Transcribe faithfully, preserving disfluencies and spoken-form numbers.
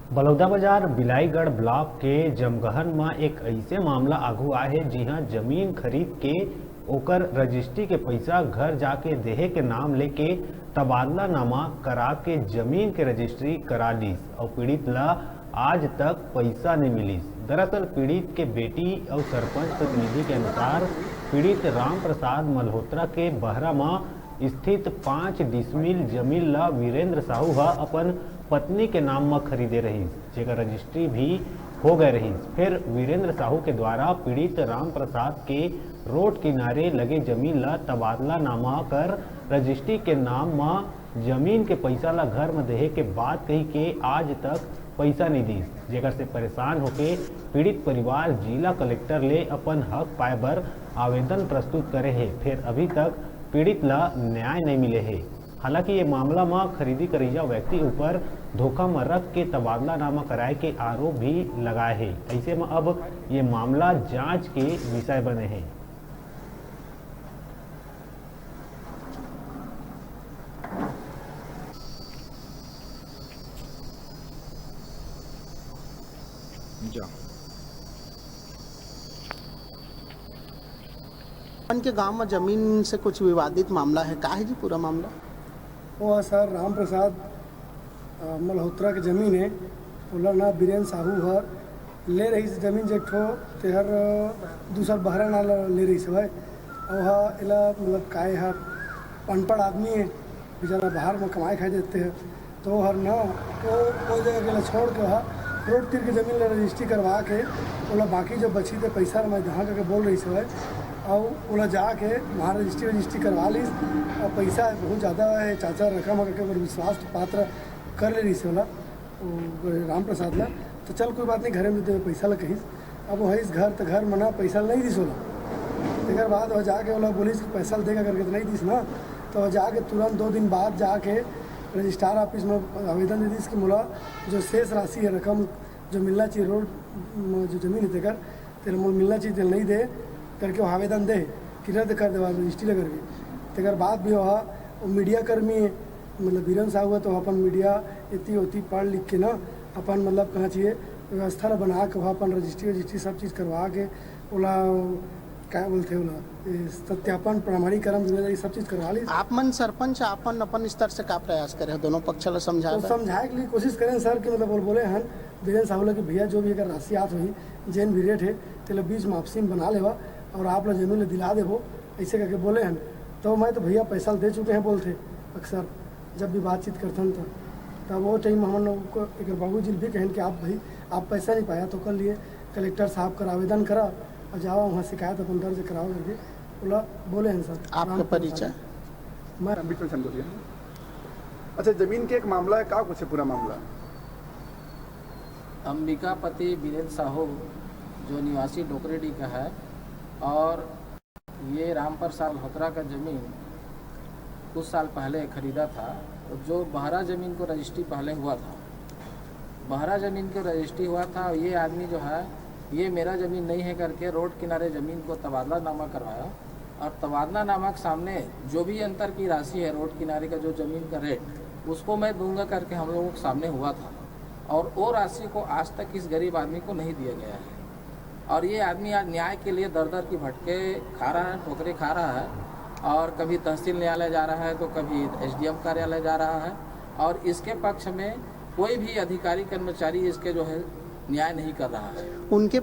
Baloda Bazar Bilaigarh block के जमगहन म एक अइसे मामला आघू आए हे, जिहां जमीन खरीद के ओकर रजिस्ट्री के पइसा घर जाके देहे के नाम लेके तबादलानामा करा के जमीन के रजिस्ट्री करा लीस अउ पीड़ित ल आज तक पइसा नइ मिलिस। दरअसल पीड़ित के बेटी अउ सरपंच प्रतिनिधि के अनुसार पीड़ित राम प्रसाद मल्होत्रा के बहरा म स्थित पाँच डिसमिल जमीन ल वीरेंद्र साहू ह अपन पत्नी के नाम म खरीदे रहिस, जेकर रजिस्ट्री भी हो गए रहिस। फिर वीरेंद्र साहू के द्वारा पीड़ित राम प्रसाद के रोड किनारे लगे जमीन ल तबादलानामा कर रजिस्ट्री के नाम म जमीन के पइसा ल घर म देहे के बात कहि के आज तक पइसा नइ दिस, जेकर से परेशान होके पीड़ित परिवार जिला कलेक्टर ले अपन हक पाए बर आवेदन प्रस्तुत करे हे, फेर अभी तक पीड़ित ल न्याय नइ मिले हे। हालांकि ये मामला म खरीदी करइया व्यक्ति ऊपर धोखा म रख के तबादलानामा कराए के आरोप भी लगाए हे। अइसे म अब ये मामला जांच के विषय बने हे। जा। अपन के गांव में जमीन से कुछ विवादित मामला है, का है जी पूरा मामला? वो है सर, राम प्रसाद, अ, मल्होत्रा के जमीन है, ओला ना बीरेन साहू हर ले रहिस जमीन जे ठो, तेहर, अ, दूसर बहरा ना ल-, ले रहिस हवय। अउ हा एला मतलब काय हा अनपढ़ आदमी है, बेचारा बाहर में कमाए खाए जाते हैं, तो हर ना वो, वो जगह के ला छोड़ के हा रोड तीर के जमीन ला रजिस्ट्री करवा के ओला बाकी जो बची ते पैसा मैं दहा करके बोल रहिस हवय। अउ ओला जाके वहाँ रजिस्ट्री, रजिस्ट्री करवा लीस। अउ पैसा बहुत ज़्यादा है चाचा, रकम है करके ओकर विश्वास पात्र कर ले रहिस ओला, वो राम प्रसाद ला। तो चल कोई बात नहीं, घरे में दे पैसा ला कहिस। अब वो हईस घर, तो घर मना पैसा नहीं दिस ओला। तेकर बाद वो जाके ओला बोलिस कि पैसा ला देगा करके तो नहीं दिस ना। तो वो जाके तुरंत दो दिन बाद जाके रजिस्ट्रार ऑफिस में आवेदन दे दिस कि मोला जो शेष राशि है, रकम जो मिलना चाहिए रोड म, जो जमीन है तेकर, तेला मोला मिलना चाहिए, तेला नहीं दे करके वो आवेदन दे कि रद्द कर देवा रजिस्ट्री ला करके। तेकर बाद भी वह, वो मीडिया कर्मी है, मतलब बीरन साहू है, तो अपन मीडिया इतनी होती पढ़ लिख के ना अपन मतलब कहाँ चाहिए व्यवस्था ला बना के वहाँ अपन रजिस्ट्री, रजिस्ट्री सब चीज़ करवा के ओला क्या बोलते हैं ओला, ये सत्यापन, प्रमाणीकरण, जिम्मेदारी सब चीज़ करवा ली। आप मन सरपंच अपन, अपन स्तर से का प्रयास करे हो दोनों पक्ष ला समझा तो के? समझाए के लिए कोशिश करें सर कि मतलब बोल बोले हन बीरेन साहू ला कि भैया जो भी अगर राशि आत होही, जेन भी रेट है, तेला बीच में आपसी में बना लेवा और आप ला जमीन ला दिला देबो, ऐसे करके बोले हन। तो मैं तो भैया पैसा दे चुके हैं बोलते अक्सर जब भी बातचीत करथन तो। तब वो टाइम हमन लोग को एक बाबू जी भी कहन कि आप भाई आप पैसा नहीं पाया तो कर लिए कलेक्टर साहब कर आवेदन करा और जावा वहाँ शिकायत अपन दर्ज कराओ करके बोला, बोले हैं सर। आपका राम परिचय? प्रसाद। मैं हम बीच में समझ गया। अच्छा, जमीन के एक मामला है, का कुछ है पूरा मामला? अंबिकापति बीरेन साहू जो निवासी डोकरेडी का है और ये रामप्रसाद मल्होत्रा का ज़मीन कुछ साल पहले खरीदा था, जो बहरा ज़मीन को रजिस्ट्री पहले हुआ था। बहरा ज़मीन को रजिस्ट्री हुआ था और ये आदमी जो है, ये मेरा ज़मीन नहीं है करके रोड किनारे ज़मीन को तबादला नामा करवाया और तबादला नामा के सामने जो भी अंतर की राशि है, रोड किनारे का जो ज़मीन का रेट, उसको मैं दूंगा करके हम लोगों के सामने हुआ था और वो राशि को आज तक इस गरीब आदमी को नहीं दिया गया है। और ये आदमी आज न्याय के लिए दर दर की भटके खा रहा है, ठोकरे खा रहा है और कभी तहसील न्यायालय जा रहा है तो कभी एसडीएम कार्यालय जा रहा है और इसके पक्ष में कोई भी अधिकारी कर्मचारी इसके जो है न्याय नहीं कर रहा है। उनके